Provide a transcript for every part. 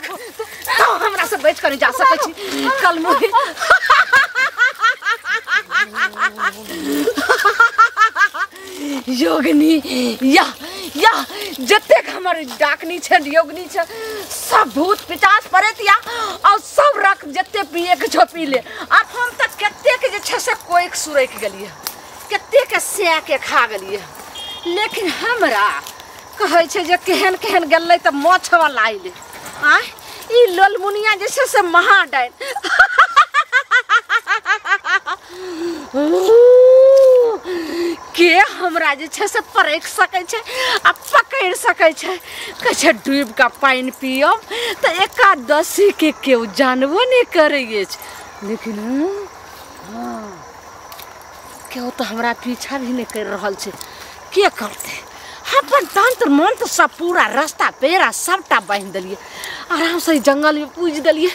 तो हमरा से बच कर जा सकै छी कल मुही योगनी या या जतेक हमर डाकनी छै योगनी छै सब भूत पिचास पड़ैत या और सब रख जते पिए के छो पी ले। आब हम त कतेक जे छै से कोइक सुरैक गेलियै कतेक के सै के खा गेलियै लेकिन हमरा कहै छै जे केहन केहन गेलै त माछ वाला आइले आय ई ललमुनिया जे छै से महाडाइन के हमरा जे छै से परख सकै छै आ पकड़ि सकै छै। कहै छै डूबि कऽ पानि पियब तऽ एकादशी के केओ जानबो नहि करै अछि लेकिन हाँ केओ तऽ हमरा पीछा भी नहि करि रहल छै। के करतै अपन तंत्र मंत्र सब पूरा रास्ता पेड़ा सबटा बान्हि देलियै आरामसँ जंगलमे पूजि देलियै।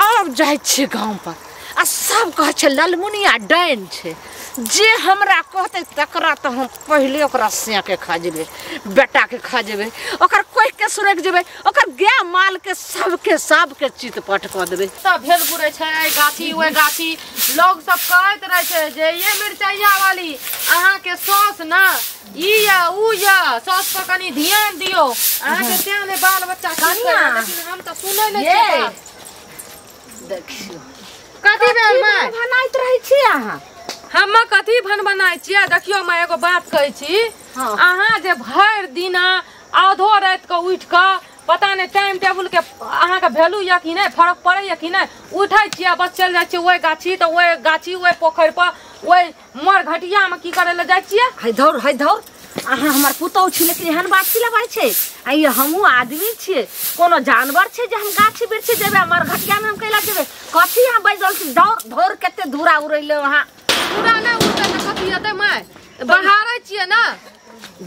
आब जाइ छियै गाँव पर आ सब कहै छै ललमुनिया डाइन छै जे हमरा कहतै तकरा तऽ हम पहिले ओकरा सैके खा जेबै बेटाके खा जेबै ओकर कोइके सुरकि जेबै ओकर गाय मालके सबके सबके चितपट कऽ देबै। सब भेल घुरै छै एहि गाछी ओहि गाछी लोग सब कहैत रहै छै जे ये मिरचैया वाली अहाँके साउस ने ई या उ या साउस पर कनि ध्यान दियौ अहाँके तें ने बाल बच्चा की करत लेकिन हम तऽ सुनै नहि छियै। देखियौ कथी भेल माय भनाइत रहै छी अहाँ? हम कथी भन बनाइ छियै? देखियौ माय एगो बात कहै छी अहाँ जे भरि दिना आधो राति के उठि कऽ पता नहि टाइम टेबुल के अहाँके वैल्यू यऽ कि नहि फरक पड़ैया कि नहि उठै छियै बस चलि जाइ छियै ओहि गाछी तऽ ओहि गाछी ओहि पोखरि पर ओहि मर घटिया मे की करै लए जाइ छियै? है धौर है धौर अहाँ हमर पुतहु छी लेकिन एहन बात की लबाइ छै? आ ई हमहूँ आदमी छियै कोनो जानवर छै जे हम गाछी वृक्षी जेबै हमर घटियामे हम कैला जेबै? कथी अहाँ बाजि रहल छी? दौड़ धौर कते धूरा उड़ैले अहाँ। धूरा नहि उड़तै तऽ कथी हेतै माय? बहारै छियै ने।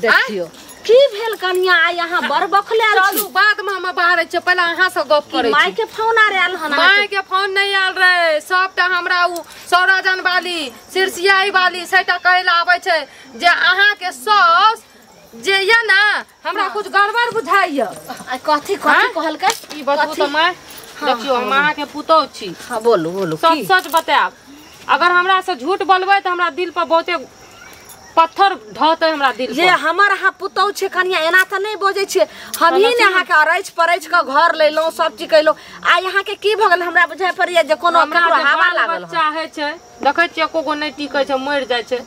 देखियौ की भेल कनिया आइ अहाँ बड़ बखले आयल छी। चलू बाद मे हम बहारै छियै पहिले अहाँ से गप करै छी। माय के फोन आर आयल हन? माय के फोन नहि आयल रहे सबटा हमरा उ सौराजन वाली सिरसियाई वाली सैटा कहै लए आबै छै जे अहाँ के साउस जे ये ना हमरा कुछ गड़बड़ बुझाइया। कथी कथी कहलकै ई बतबू तऽ माय? देखियौ हम अहाँ के पुतहु छी। हाँ बोलू बोलू सच सच बतायब अगर हमरा से झूठ बोलबै तऽ हमरा दिल पर बहुते पत्थर ढहतै हमरा दिल जे हमर अहाँ पुतहु छै कनिया एना तऽ नहि बजै छियै। हमही ने अहाँके अरैछ परैछ कऽ घर लेलहुँ सब चीज कयलहुँ आइ अहाँके की भऽ गेल? हमरा बुझाइ पड़ैया जे कोनो ककरो हवा लागल बच्चा होइ छै देखै छियै एको गो नहि टिकै छै मरि जाइ छै।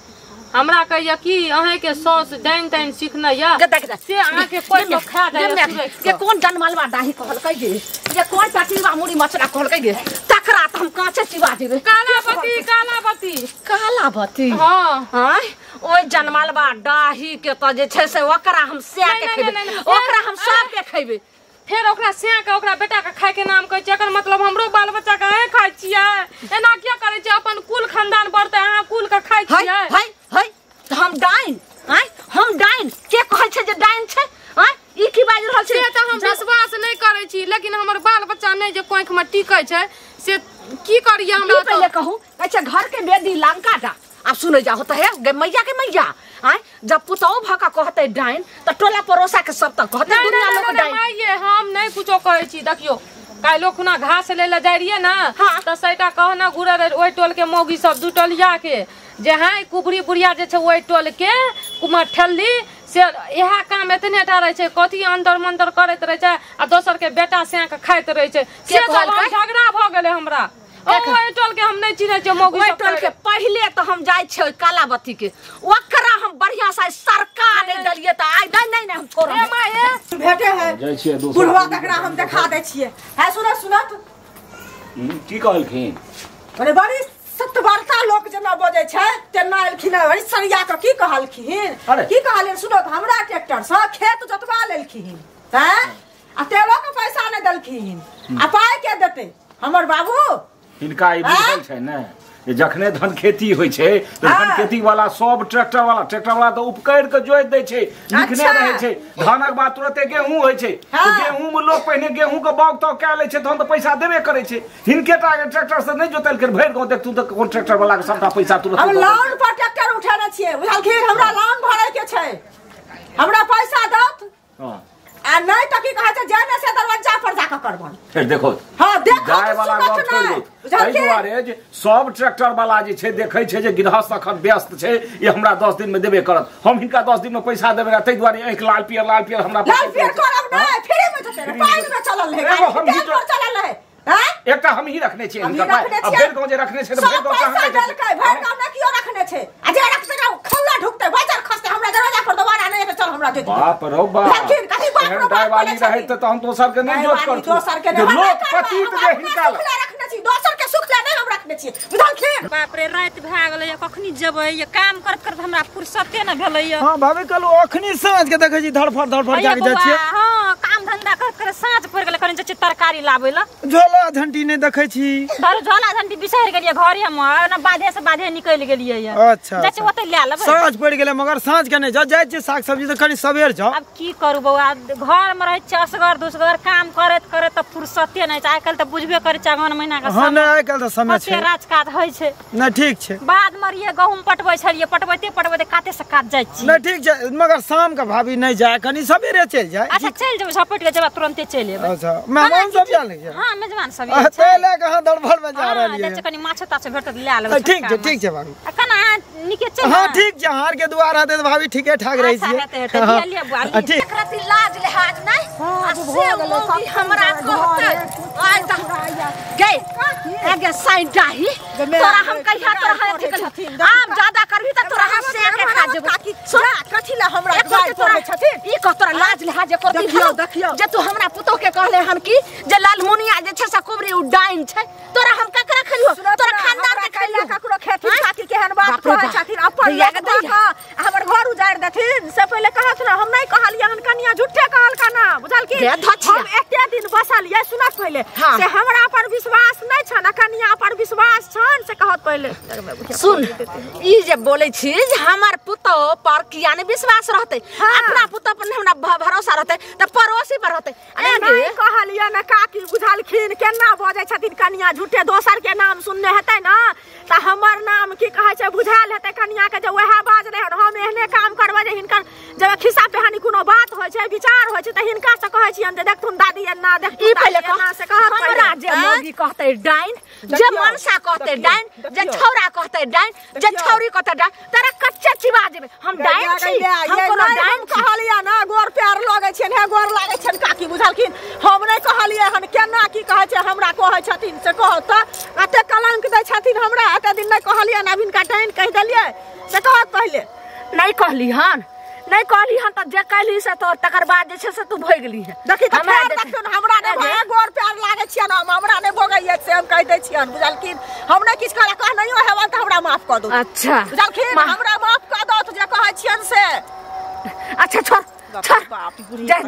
हमरा कहैया कि अहाँके साउस डाइन ताइन सिखने यऽ से अहाँके कोइ खा जाइया के कोन जनमलवा डाही कहलकै गे जे कोन टटीवा मुड़ी मछरा कहलकै गे तकरा तऽ हम काँचे चिबा जेबै। कालाबती कालाबती कालाबती हाँ आँय ओहि जनमलवा डाही के तऽ जे छै से ओकरा हम सै के खेबै ओकरा हम सबके खेबै। फेर ओकरा सै के ओकरा बेटा के खाय के नाम कहै छियै एकर मतलब हमरो बाल बच्चा के अहें खाइ छियै? एना किया करै छियै? अपन कुल खानदान बढ़तै अहाँ कुल के खाइ छियै? है है तऽ हम डाइन आँय हम डाइन के कहै छै जे डाइन छै? आँय ई की बाजि रहल छै? से तऽ हम विश्वास नहि करै छी लेकिन हमर बाल बच्चा नहि जे कोखि मे टिकै छै से की करियै हमरा? पहिले कहू अच्छा घर के बेदी लंका डा आब सुनै जा होता है गे मैया के मैया आँय जब पुतहु भऽ कऽ कहतै डाइन तऽ टोला पड़ोसा के सब तऽ कहतै दुनिया लोक डाइन। माइये हम नहि कुछो कहै छी। देखियौ काल्हिो खुना घास लै लए जाइ रहियै ने तऽ सैटा कहने घुरै रहै ओहि टोल के मौगी सब दू टोलिया के जे हाँ कुबरी बुढ़िया जे छै ओहि टोल के कुमार ठेली से इएह काम एतने टा रहै छै कथी अंतर मंतर करैत रहै छै आ दोसर के बेटा सैं के खाइत रहै छै से झगड़ा भऽ गेलै हमरा। ओहि टोल के हम नहि चिन्है छियै मौगी ओहि टोल के। पहिले तऽ हम जाइ छियै कालावती के ओकरा हम बढ़िया से सरकार नहि देलियै तऽ आइ नहि नहि हम छोड़ब। भेटे है बुढ़वा तकरा हम देखा दै छियै। है सुनत सुनत की कहलखिन? अरे बड़ी सत्यवार्ता लोक जेना बजै छै तेना एलखिन बड़ी सरिया कऽ की कहलखिन की कहलियनि? सुनत हमरा ट्रैक्टर सँ खेत जोतवा लेलखिन हैं आ तेलो के पैसा नहि देलखिन आ पाइ के देतै हमर बाबू? हिनका ई बुझल छै ने जे जखने धन खेती होइ छै तऽ धन खेती वाला सब ट्रैक्टर वाला तऽ उपकरि के जोति दै छै लिखने रहै छै। धानक बाद तुरते गेहूं होइ छै तऽ गेहूं मे लोक पहिने गेहूं के बाग ताग कए लै छै तहन तऽ पैसा देबे करै छै। हिनके टा ट्रैक्टर से नहि जोतलकै भरि गाँव देखतू तऽ कोन ट्रैक्टर वाला के सबटा पैसा तुरत। हम लोन पर ट्रैक्टर उठेने छियै बुझलखिन? हमरा लोन भरै के छै हमरा पैसा दत आ नहीं त की कहै छै जेने से दरवाजा पर जाके करबन। फेर देखो हां देखो गाय वाला गप छोड़ दो। एहि दुआरे जे सब ट्रैक्टर वाला जे छै देखै छै जे गृहस्थ अखन व्यस्त छै, ई हमरा 10 दिन में देबे करत, हम हिनका 10 दिन में पैसा देबै, ताहि दुआरे आंखि लाल पियर हमरा लाल पियर करब नै, फ्री में जते पानि में चलल है, गाड़ी पर चलल है। हां एकटा हम ही रखने छियै हिनका पाइ, आ भरि गांव जे रखने छै त भरि गांव कहां नै देलकै, भरि गांव नै कियो रखने छै, आ जे रखतै ना खौला ढुकतै बाजार खसतै, हमरा दरवाजा पर दोबारा नै चल हमरा दे। बाप रौ बाप, लेकिन कथि बाप रौ बाप वाली रहै त हम दोसर के नै जोत करतु, दोसर के नै लोक पतित जे हिनका रखने छी, दोसर के सुख ले नै हम रखने छी, बुझलखिन। बाप रे राति भए गेलै, कखनी जेबै, ये काम करत करत हमरा फुर्सते न भेलै। हां भाभी कहलु अखनी साँझ के देखै छी धड़फड़ धड़फड़ जाके जाइ छियै। हां काम धंधा करत करत साँझ पड़ गेलै, कनि जाइ छी तरकारी लाबै ल, झोला झंटी नै देखै छी, धर झोला झंटी बिसरि गेलियै घरे मे, ना बाधे से बाधे निकलि गेलियै। अच्छा जाइ छी ओतै लए लेबै, साँझ पड़ गेलै मगर साँझ के नै जाइ छी साग सब्जी त कनि सबेर जाउ। अब की करू बौआ, घर में रहै छी असगर दुसगर, काम करैत करैत त फुर्सते नै छै, आइ काल्हि त बुझबे करै छी अगहन महीना के समय। हां नै आइ काल्हि त समय छै, राज काज होइ छै नै, ठीक छै। बाद मे रहियै गहूम पटबै छलियै, पटबैते पटबैते काते से कात जाइ छी। नै ठीक छै, मगर शाम के भाभी नै जाय, कनि सबेरे चलि जाय। अच्छा चलि जेबै, झपटि के जेबै, तुरंते चलि एबै। अच्छा मेहमान सब आयल नै? हां मेजबान सब आयल छै, ते लए के अहाँ दरबार में जा रहलियै। हां कनि माछ ताछ भेटत लए लेबै। ठीक छै ठीक छै भाभी, आ कना अहाँ नीके चलि। हां ठीक छै, अहाँ के दुआर हेतै त भाभी ठीके ठाक रहै छियै। अच्छा हेतै, लिअ ठीक। एकरा लाज लिहाज नै, आ से मौगी हमरा कहतै आइ त गै आगे साइन डाही तोरा हम कहिया तोरा अथी छथिन, आब ज्यादा करबी त तोरा हम से के खा जेबो। काकी सुन कथि ले हमरा गाय पड़ै छथिन, ई कह तोरा लाज लिहाज करती। देखियो देखियो जे तू हमरा पुतोह के कहले हन की जे लालमुनिया जे छै से कुबरी उ डाइन छै, तोरा हम ककरा खलियो, तोरा खानदान के खलियो ककरो खेथिन काकी केहन बात कहै छथिन, अपन लोक हमर घर उजाड़ि देथिन से पहिले कहत न, हम नै कहलियै हन कनिया झूठे कहलका ना, बुझलखिन। हम एते दिन बसलियै सुनत पहिले से हमरा पर विश्वास नै छन, कनिया पर विश्वास छन से कहत पहिले। सुन ई जे बोलै छी जे हमर पुतोह पर किया नै विश्वास रहतै, अपना पुतोह पर हमरा भरोसा रहतै त पड़ोसी पर रहतै। नै कहलियै न काकी, बुझलखिन केना बजै छथिन कनिया झूठे, दोसर के नाम सुनने हेतै न त हमर नाम की कहै छै बुझायल हेतै कनिया के जे वएह बाज रहै, हम एहने काम करबै जे हिनकर जब खिस्सा पेहानी कोनो बात होइ छै विचार होइ छै त हिनका से कहै छियन जे देखथुन दादी एना देखथुन ई पहिले एना से कहत। हमरा जे मौगी कहतै डाइन, जे मनसा कहतै डाइन, जे छौरा कहतै डाइन, जे छौरी कहतै डाइन, तोरा कच्चा चिबा जेबै हम डाइन छी, हम कोनो डाइन कहलियै ना, गोर पैर लगै छियन, हे गोर लागै छियन काकी, बुझलखिन। हम नै कहलियै हन केना की कहै छै हमरा कहै छथिन से कहत त एते कलंक दै छथिन हमरा, एते दिन नै कहलियै आब हिनका डाइन कहि देलियै से कहत पहिले। नै कहली हन, नै कहली हन त जे कहली से तो तकर बाद जे छै से तू भोगली है। देखी त फेर देखथुन हमरा नै भए गोर पैर लागै छियन, हम हमरा नै भोगैयै से हम कहि दै छियन, बुझलखिन। हम नै किछु कहला कहनैयो हेबन त हमरा माफ कऽ दू। अच्छा बुझलखिन, हमरा माफ कऽ दू जे कहै छियन से। अच्छा छोड़ छोड़,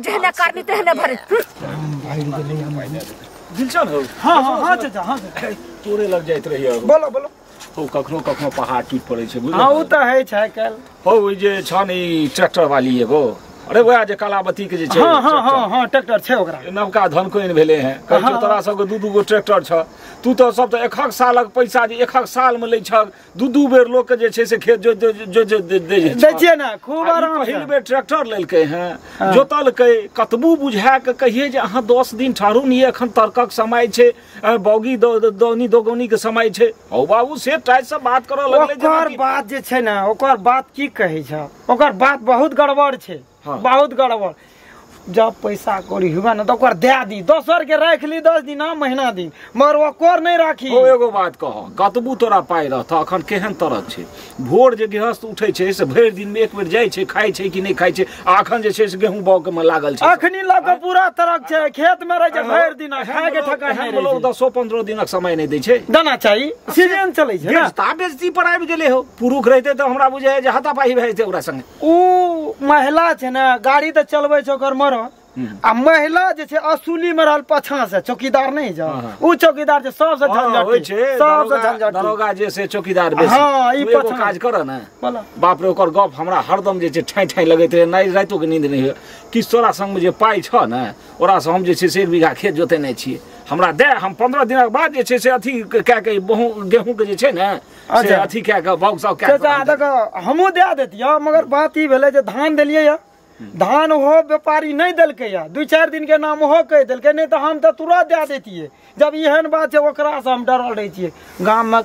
जेहने करनी तेहने भरे। दिलचन हो। हां हां हां चाचा, हां तोरे लग जाइत रहियो। बोलो बोलो। हो कखनो कखनो पहाड़ टूटि पड़ै छै बुझल। हां उ त है छै काल्हि। हो ओइ जे छन ई ट्रैक्टर वाली एगो, अरे वएह जे कलावती के जे छै। हां हां हां हां ट्रैक्टर छै ओकरा, नवका धनकोइन भेलै हैं, कहै छै तोरा सबके दू दू गो ट्रैक्टर छ, तू त सब त एकहक सालक पैसा जे एकहक साल में लै छक, दू दू बेर लोक के जे छै से खेत जोति जोति दै दै छियै ना, खूब आराम। पहिल बेर ट्रैक्टर लेलकै हैं, जोतलकै, कतबू बुझा के कहिए जे अहाँ 10 दिन ठहरू नि, एखन तर्कक समय छै, बौगी दौनी दोगौनी के समय छै। हौ बाबू से टाइट से बात करऽ लगलै। ओकर बात जे छै ना, ओकर बात की कहै छ, ओकर बात बहुत गड़बड़ छै, बहुत गड़बड़। जब पैसा कौड़ी हुआ ना तो ओकर दे दी, दोसर के राख ली 10 दिन महीना दिन, मगर ओकर नहीं राखी। ओ एगो बात कह, कतबू तोरा पाइ रहत अखन केहन तरह छै, भोर जे गृहस्थ उठै छै से भरि दिन में एक बेर जाइ छै, खाइ छै कि नहि खाइ छै, आ अखन जे छै से गेहूं बाग में लागल छै, अखनी लग के पूरा तरक छै, खेत में रहै छै भरि दिन, खाय के ठकान नहि रहै छै। 10-15 दिनक समय नहि दै छै, देना चाही, सीजन चलै छै ना। बेचता बेचती पर आबि गेलै हो, पुरुख रहितै तऽ हमरा बुझाइ जे हाथापाही भए जेतै ओकरा संगे। उ महिला छै ना, गाड़ी तऽ चलबै छै ओकर मरद, आ महिला जे छै असूली में रहल पाछा से चौकीदार नहीं जा, उ चौकीदार जे सबसे झंझट छै, सबसे झंझट दरोगा जे से चौकीदार बेसी। हां ई एगो काज कर ना, बाप रे ओकर गप हमरा हरदम जे छै ठाई ठाई लगैत रहे, नै रातो के नींद नहीं होय कि तोरा संग में जे पाइ छ ने ओरा से हम जे छै से 1 बीघा खेत जोतेने छियै, हमरा दे, हम 15 दिनक बाद जे छै से अथी कए के गेहूं के जे छै ने से अथी कए के बाग सब कए के हमहूँ दे देतियै, मगर बात ई भेलै जे धान देलियै धान हो व्यापारी नहीं देलकै या 2-4 दिन के नाम हो कहि देलकै, नहीं तो हम तो तुरंत दे दैतियै। जब एहन बात छै ओकरा से हम डरल रहै छियै। गाम में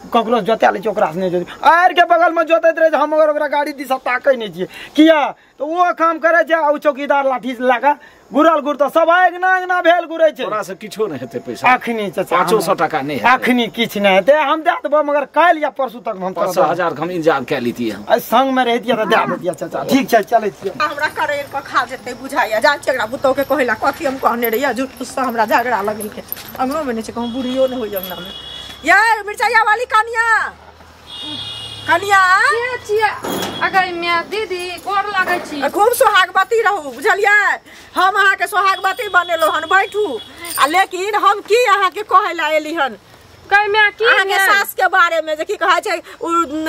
ककरो जोता लै छियै ओकरा से नहीं जोते, आर के बगल में जोतैत रहै छै, हम अगर ओकरा गाड़ी दिस ताकै नहीं छियै किया तो वो काम करै छै। आ चौकीदार लाठी लए कऽ घुरल घुर तऽ सब अङ्गना अङ्गना भेल घुरै छै। तोरा से किछो नहि हेतै पैसा अखनी चाचा, 500 टका नहि हेतै अखनी, किछु नहि हेतै। हम दए देबौ मगर काल्हि या परसू तक हम 5000 के हम इंतजाम कए लेतियै। हम संग में रहितियै तऽ दए देतियै चाचा। ठीक छै चलै छियै। हमरा करेल कऽ खा जेतै बुझाइया। जान छियै एकरा पुतोह के कहै ला कथी हम कहने रहियै, झूठ फूस हमरा झगड़ा लगेलकै। अंगनो में नहि छै कहूँ, बुढ़ियो नहि होइए अंगना में। यार मिरचाइया वाली कनिया, कनिया के छियै? अगर मैं दीदी गोर लागै छी। खूब सोहागवती रहू बुझलियै। हम अहाँके सोहागवती बनेलहुँ हन, बैठू। आ लेकिन हम की अहाँके कहै ला एली हन अहाँके सास के बारे में, जे की कहै छै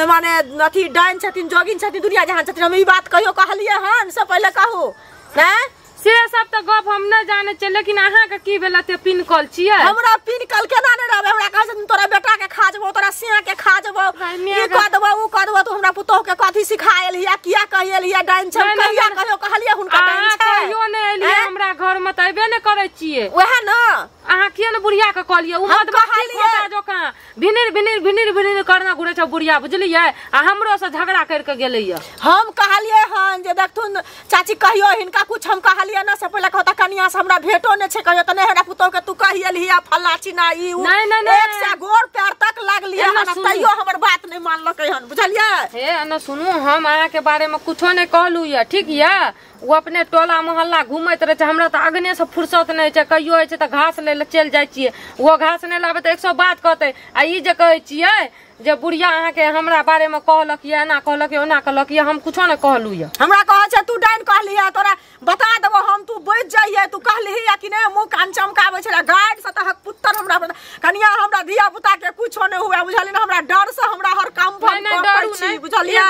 माने अथी डाइन छथिन, जोगिन छथिन, दुनिया जहान छथिन। हम ई बात कहियो कहलियै हन से पहिले कहू ने? से सब तऽ गप हम नहि जानै छियै, लेकिन अहाँके की भेल एते पिनकल छियै? हमरा पिनकल केना नहि रहबै? हमरा कहै छथिन तोरा बेटा के खा जेबौ, तोरा सिया के खा जेबौ, ई कऽ देबौ उ कऽ देबौ। तू हमरा पुतोह के कथी सिखा एलही, किया कहि एलही डाइन छै? कहिया कहियो कहलियै हुनका डाइन छै? कहियो नहि एलियै हमरा घर में, तऽ एबे नहि करै छियै। वएह ने अहाँ किया ने बुढ़िया के कहलियै? उ मधुमक्खी खोता जकाँ भिनिर भिनिर भिनिर भिनिर करना घुरै छै बुढ़िया, बुझलियै? आ हमरो से झगड़ा करि के गेलैया। हम कहलियै हन जे देखथुन चाची कहियो हिनका कुछ हम कहलियै ना से पहिले कहता कनिया से हमरा भेटो नै छै कहियो, त नै हमरा पुतोह के तू कहि एलही आ फल्ला चिना ई उ। एक से गोर पैर तक लागलियै हन तैयो हमर बात नै मानलकै हन, बुझलियै? हे ना सुनू, हम अहाँ के बारे में कुछो नै कहलू या, ठीक या? वो अपने टोला मोहल्ला घूमैत रहै छै, हमरा तऽ अगने से फुर्सत नहि छै। कहियो होइ छै तऽ घास लै लए चलि जाइ छियै, वो घास नहि लाबै तऽ 100 बात कहतै। आ ई जे कहै छियै जे बुढ़िया अहाँके हमरा बारे में कहलक या एना कहलक या ओना कहलक या, हम कुछो नहि कहलू या। हमरा कहै छै तू डाइन कहलिही, तोरा बता देबो हम, तू बचि जाइए, तू कहलिही या कि नहि? मुँह कान चमकाबै छलै गाइड से तहक पुत्र हमरा कनिया। हमरा धिया पुता के कुछो नहि हुए बुझलियै ने? हमरा डर से हमरा हर काम करै छी बुझलियै?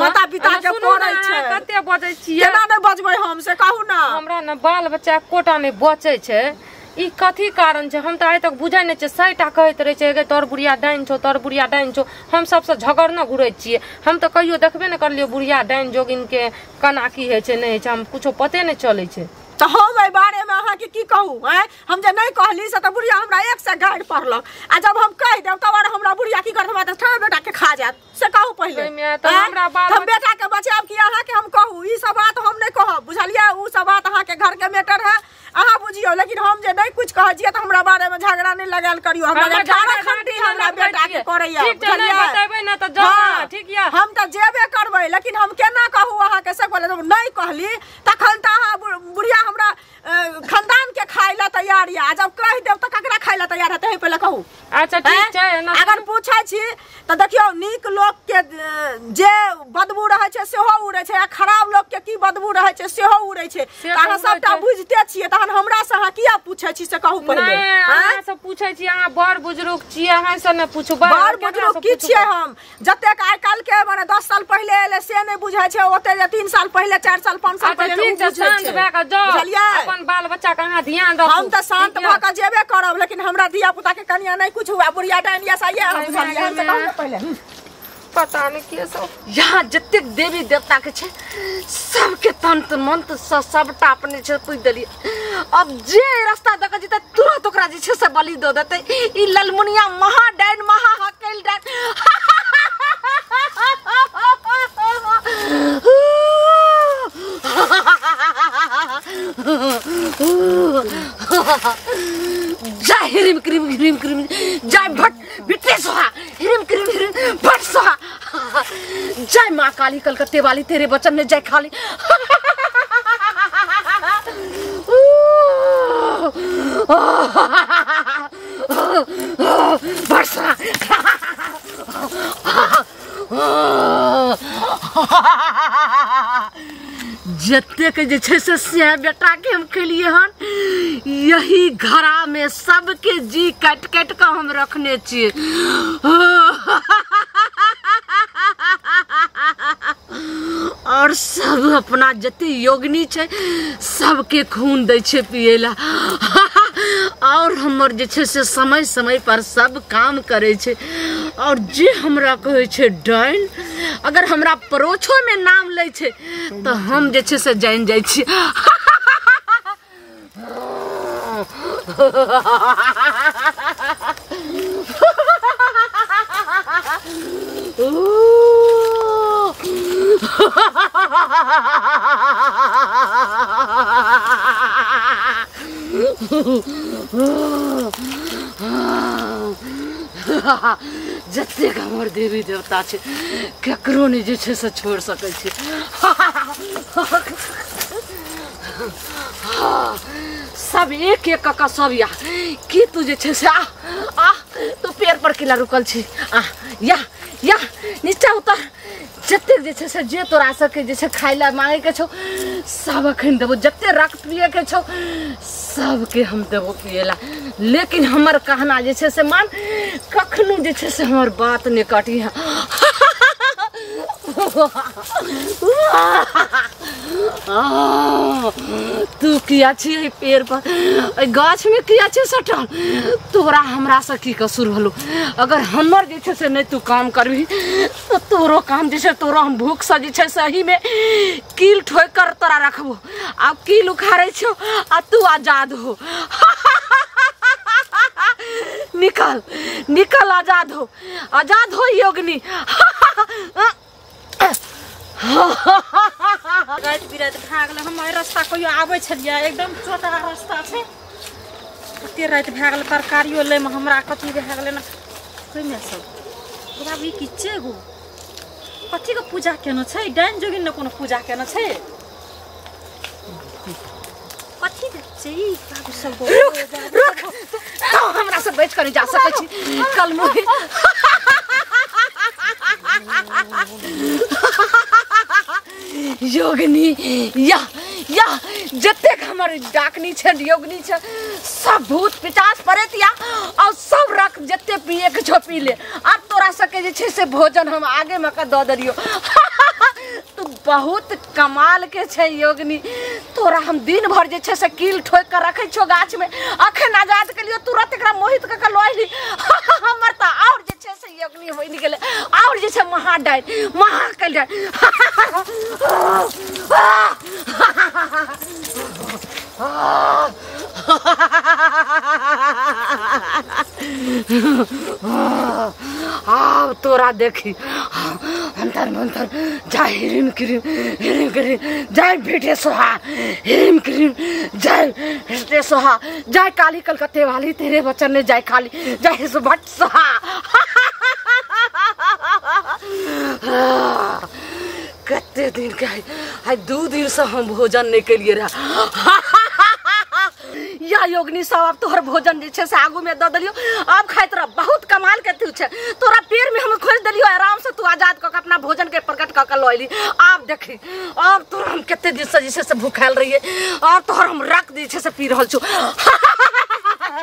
माता पिता के पड़ै छै। कते बजै छियै? केना नहि बजबै हम से कहू ना? हमरा ने बाल बच्चा एकोटा नहि बचै छै, ई कथी कारण छै? हम तऽ आइ तक बुझै नहि छियै। 100टा कहैत रहै छै गे तोर बुढ़िया डाइन छौ, तोर बुढ़िया डाइन छौ। हम सबसँ झगड़ने घुरै छियै। हम तऽ कहियो देखबे नहि करलियै बुढ़िया डाइन जोगिन के केना की होइ छै नहि होइ छै, हम कुछो पते नहि चलै छै। तऽ हम एहि बारे में अहाँके की कहू? आँय हम जे नहि कहली से तऽ बुढ़िया हमरा एक से गारि पड़लक। आ जब हम कहि देब तब आर हमरा बुढ़िया की करत? हमरा तऽ बेटा के खा जायत से कहू पहिले। हम बेटा के बचायब कि अहाँके हम कहू? ई सब बात हम नहि कहब बुझलियै? उ सब बात अहाँके घर के मैटर है, अहाँ बुझियौ। लेकिन हम जे नहि कुछ कहै छियै तऽ हमरा बारे में झगड़ा नहि लगायल करियौ। हमरा 18 घंटी हमरा बेटा के करैया बुझलियै? हम तऽ जेबे करबै, लेकिन हम केना कहू अहाँके से? कहले जब नहि कहली तखन तऽ अहाँ बुढ़िया हमरा खानदान के खाइ ला तैयार या, जब कहि देब तऽ ककरा खाइ ला तैयार हेतै पहिले कहू। अच्छा ठीक छै। अगर पूछै छी तऽ देखियौ नीक लोक के जे बदबू रहै छै सेहो उड़ै छै, आ खराब लोक के की बदबू रहै छै सेहो उड़ै छै। तऽ अहाँ सबटा बुझिते छियै, तहन हमरा से अहाँ किया पूछै छी से कहू पहिले। अहाँ से पूछै छी, अहाँ बड़ बुजुर्ग छियै, अहाँ से नहि पूछबै। बड़ बुजुर्ग की छियै हम? जतेक आइ काल्हि के माने 10 साल पहिले एलै से नहि बुझै छै, ओते जे 3 साल पहिले 4 साल 5 साल पहिले ठीक छै। शांत भए कऽ जाउ, अपन बाल बच्चा के अहाँ ध्यान राखू। हम तऽ शांत भऽ कऽ जेबे करब, लेकिन हमरा धिया पुता के कनिया नहि कुछ हुआ बुढ़िया डाइन या सही है बुझलियै? हम तऽ कहू ने पहिले। पता नहीं के सब यहाँ जतेक देवी देवता के छै सबके तंत्र मंत्र से सबटा अपने छै पूछि देलियै। अब जे रास्ता दऽ के जेतै तुरंत ओकरा जे छै से बलि दऽ देतै। ई ललमुनिया महा डाइन महा हकैल डाइन। जय हिरीम क्रीम हिरीम क्रीम जय भट बिट्टे सोहा हिरीम क्रीम हिरीम भट सोहा जय माँ काली कलकत्ते वाली तेरे बचन ने जय खाली। भट सोहा। जतेक जे छै से सिया बेटा के हम खेलिए हन, यही घरा में सबके जी काटि काटि कऽ हम रखने छियै। और सब अपना जते योगनी छै सबके खून दै छै पिए ला। और हमर जे छै से समय समय पर सब काम करै छै। और जे हमरा कहै छै डाइन, अगर हमरा परोछो में नाम लै छै तऽ हम जे छै से जानि जाइ छी। जतेक हमर देवी देवता छै केकरो नहि जे छै से छोड़ि सकै छी। सब एक एक कऽ सब या की तू जे छै से आ आ तू पेड़ पर किला रुकल छी, आ या या नीचा उतर। जतेक जे छै से जे तोरा सबके जे छै खाय लए मांगैके छौ सब अखन देबो, जते रक्त पियैके छौ सबके हम देबो पियै लए, लेकिन हमर कहना जे छै से मान, कखनो जे छै से हमर बात नहि कटी। तू किया छी एहि पेड़ पर, एहि गाछमे किया छी सटल? तोरा हमरा से की कसूर होलो? अगर हमर जे छै से नहि तू काम करबही तऽ तोरो काम जे छै तोरो हम भूखसँ जे छै से एहिमे कील ठोकि कर तोरा रखबो। आब कील उखाड़ै छौ आ तू आजाद हो। निकल निकल, आजाद हो, आजाद हो योगनी। राति बिराति भए गेलै, हम एहि रास्ता कहियो आबै छलियै, एकदम छोटा रास्ता छै, कते राति भए गेलै, तरकारियो लैमे हमरा कथी भए गेलै ने। ओहिमे सब बाबू ई की छै गो, कथीके पूजा केने छै? डाइन जोगिन ने कोनो पूजा केने छै? कथी छै ई बाबू सब? रुक रुक, तो हमरा से बच कर जा सकै छी कल मुही। योगनी या या जतेक हमर डाकनी छै योगनी छै सब भूत पिचास पड़ैत या और सब रख जते पिए के छौ पी ले। आब तोरा सबके जे छै से भोजन हम आगे में के दऽ देलियौ। तू बहुत कमाल के छै योगनी, तोरा हम दिन भर जे छै से कील ठोकि के रखै छौ गाछ में, अखन आजाद केलियौ तुरंत एकरा मोहित कऽ के लऽ अयली। हमर तऽ और जे छै से योगनी बनि गेलै, और जे छै महा डाइन महा कल्याण। आब तोरा देखी अंतर मंतर जय हिरीम क्रीम हिरीम क्रीम जय भेटे सोहा हिरीम क्रीम जय भेटे सोहा जय काली कलकत्ते वाली तेरे बचन ने जय काली जय सुभट सोहा। कते दिन के आइ 2 दिन से हम भोजन नहीं केलिए रहा। या योगनी सब अब तोहर भोजन जे छै से आगू में दऽ देलियौ, अब खाइत रह। बहुत कमाल के तू छै, तोरा पेड़ में हम खोजि देलियौ, आराम से तू आजाद कऽ के अपना भोजन के प्रकट कऽ के लऽ अयली। आब देखी आब तोरा हम कते दिन से जे छै से भूखायल रहियै, आब तोहर हम रक्त जे छै से पी रहल छौ।